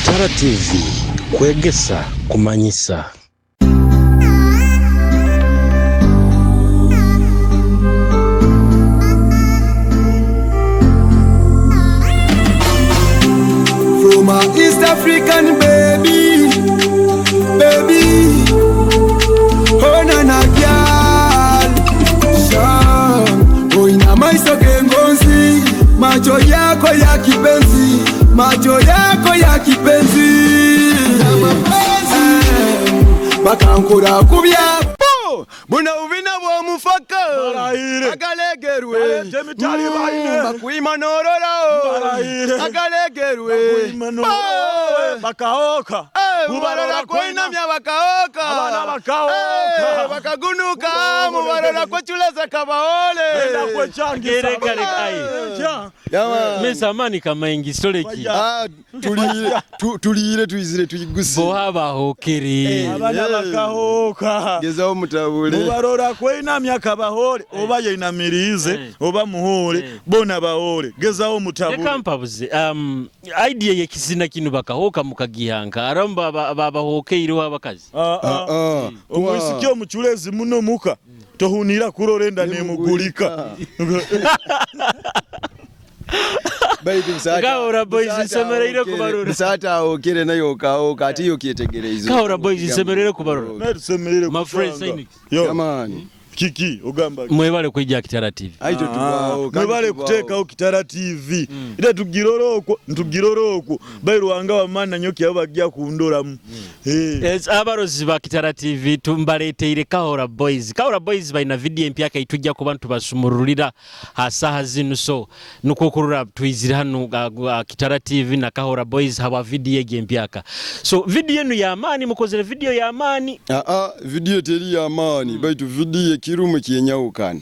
Kitara TV, kwegesa kumanyisa. From a East African baby, baby, oh nana girl, Sham, oina maiso gengonzi, macho yako ya kipenzi, macho yako ya kipenzi, bakankura kubya buno bubina bw'omufaka Barayire. agalegerwe Barete emitali bayine. Bakwima nororao Barayire. agalegerwe Bakaoka. Mubarora kwinamya bakaoka. Abana bakaoka. Bakagunuka mubarora kwechuleza kabaole. Enda kwechangisa. Kere kare ai. Mesa kamaingi stoleki. Waya. Tuliyire tuyizire tuyiguse. Boha bahokere. Abana bakaoka. Gezaho mutabule. Mubarora kweinamya kabahole oba yeinamirize oba muhole bona bahole gezaho mutabule. Reka mpabuze idea yekizina kinu bakahoka mukagihanka aramba babahokeireho abakazi. Ah, ah. Omwisiki omuculezi muno muka tohunira kurora enda nemugulika. Kahora boys nsemereire kubarora. Busata awokere nayo okaoka ate yo kyetegereza. Kahora boys nsemereire kubarora. Naye tusemerere My friend kucanga. Sainix. Yo, Jamani. Kiki ogamba Mwebale kwijja Kitara TV. Aito tubaawo. Mwebale kuteekawo Kitara TV. Ite tugirora okwo ntugirora okwo bairuwanga wamana nyoki abo bajja kundoramu. Yes, abarozi ba Kitara TV tumbaleteire Kahora Boys. Kahora Boys balina video empya kaitujja kuba ntubasumurulira hasaha zinu, so nukwo kurura twizire hano Kitara TV na Kahora Boys hawa video egi empyaka. So video enu y'amaani, mukozere video y'amaani. Video teri y'amaani baitu video ekirumu kyenyawukana.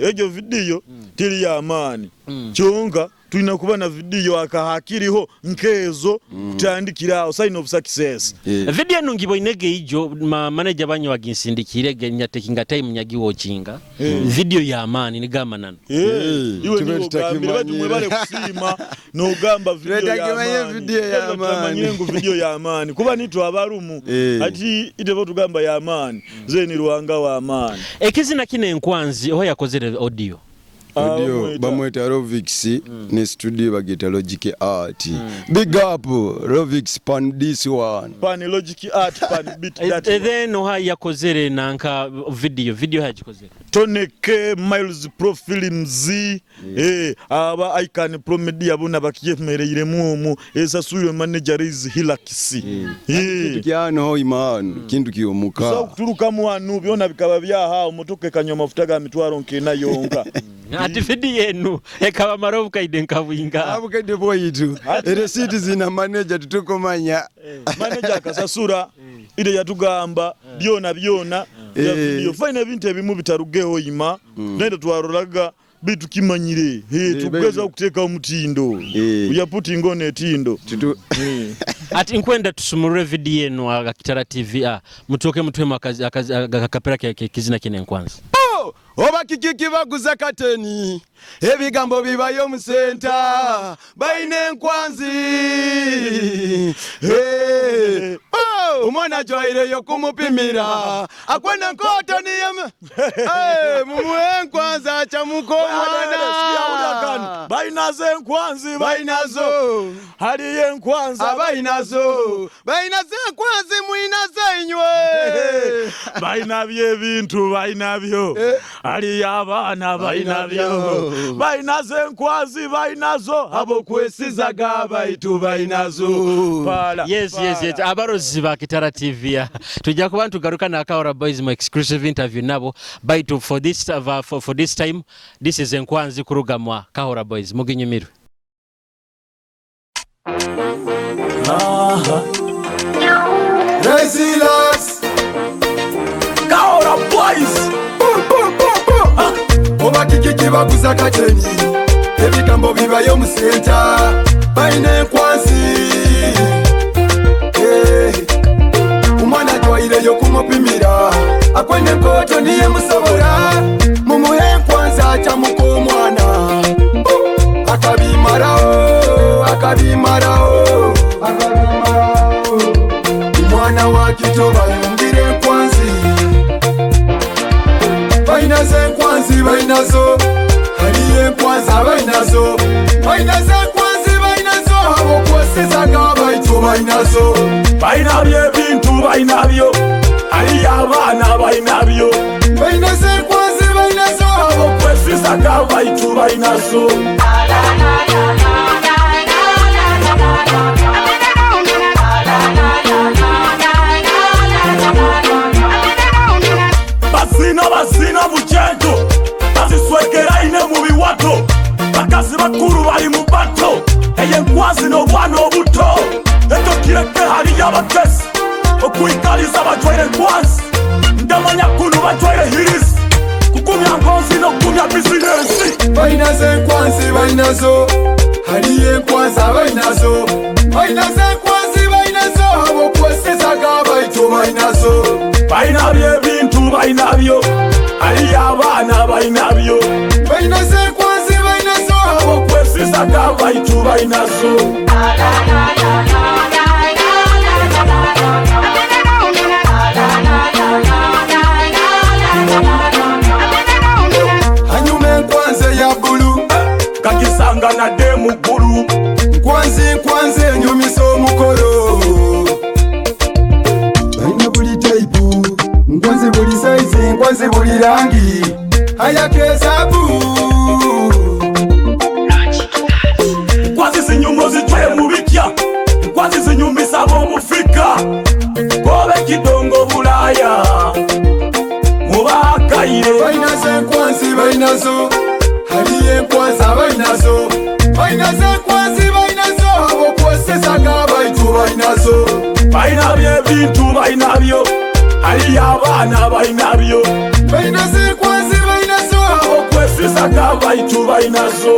Egyo video teri y'amaani kyonka tulina kuba na video akahakiriho nkezo kutandikira awo sign of success. Video enu ngiboinege ijo manager banyu waginsindikire nyatekinga time nyagiwokinga. Video y'amaani nigamba nano. Iwe Tube niwe ogambire baitu tutakimanyire. mwebale kusiima n'ogamba video Tutakimanye y'amaani. video y'amaani. Tutamanyire ngu video y'amaani kuba nitwe abarumu ati ite tugamba y'amaani ze ni Ruhanga w'amaani. Ekizina kino enkwanzi oho yakozere audio. Audio bamweta Rovix ne studio bageta Logic Art. Big up Rovix pan this one. Pan Logic Art pan beat that. Then oha yakozere nanka video hagikozere. Tony K Miles Pro Films aba Icon Pro Media bona bakiyemereiremu omwo esasuywe manager is Hilax. Kintu kyano ho imanu kintu kiyomuka. So kuturukamu wanu byona bikaba byaha omotoka ekanywa amafuta ga mitwaro nkena yonka. Ati video enu ekaba marobu kaide nkabwinga. Abukaide boyitu. Receipt zina manager tutukomanya. Manager akasasura ile yatugamba byona byona ya video. Fine ebintu ebimu bitarugeho ima. Nende twaroraga bitu kimanyire. Tugeza kuteeka omutindo. We are putting on etindo. Ati nkwenda tusumurure video enu aga Kitara TV. Mutoke mutwema akapera kizina kine nkwanza. Oba kiki kibaguza kateni ebigambo bibayo mu senta baine enkwanzi. Omwana jwaireyo kumupimira akwenda nkoto niye mumuhe enkwanzi achamuka omwana. Bainazo enkwanzi, bainazo haliyo enkwanzi abainazo bainazo enkwanzi mwinazo enywe bainabyo ebintu bainabyo haliyo abaana bainabyo bainazo enkwanzi bainazo abokwesizaga baitu bainazo. Yes, yes, yes. Abarozi ba Kitara TV tujja kuba ntugaruka na Kahora Boys mu exclusive interview nabo baitu for this, for this time this is enkwanzi kuruga mwa Kahora Boys muginyumirwe. Resilas Kahora Boys. Oba kiki kibaguza kateni ebigambo bibayo mu senta baine enkwanzi. Omwana jwaireyo kumupimira akwenda enkoto niye musobora mumuhe enkwanzi achamuka omwana akabimarawo akabimarawo. Enkwanzi bainazo, haliyo enkwanzi abainazo, bainazo enkwanzi bainazo, abokwesizaga baitu bainazo. Bainabyo ebintu bainabyo, haliyo abaana bainabyo. Bainazo enkwanzi bainazo, Kwesizaga baitu bainazo. Bazina bazina mukyenjo, baziswekeraine mu biwato, bakazi bakuru bali mu bato, eyo enkwazi n'obwana obuto, ekyo kireke haliyo abakesi, okwikaliza bajwaire enkwanzi, ndamanya kunu bajwaire hirisi, kukumya ngonzi n'okukumya bizinensi. Bainazo enkwanzi bainazo, haliyo enkwanzi abainazo, bainazo enkwanzi bainazo, abokwesizaga baitu bainazo. Bainabyo ebintu bainabyo, haliyo abaana bainabyo. Bainazo enkwanzi bainazo, Kwesizaga baitu bainazo. Hanyuma enkwanzi eya bbulu, Kakisanga nadde mu ggulu. Nkwanzi nkwanzi enyumisa omukolo. Balina buli taipu, nkwanzi buli saizi, nkwanzi buli rangi, ayakesaabu. Nkwazi zinyuma ozitwaye mu bitya, nkwazi zinyumisa ab'omufrika, kobe kidongo Bulaaya mubakayire. Bainazo enkwanzi bainazo, haliyo enkwanzi abainazo, bainazo enkwanzi bainazo, abokwesizaga baitu bainazo. Bainabyo ebintu bainabyo, haliyo abaana bainabyo. Bainazo enkwanzi bainazo, Kwesizaga baitu bainazo.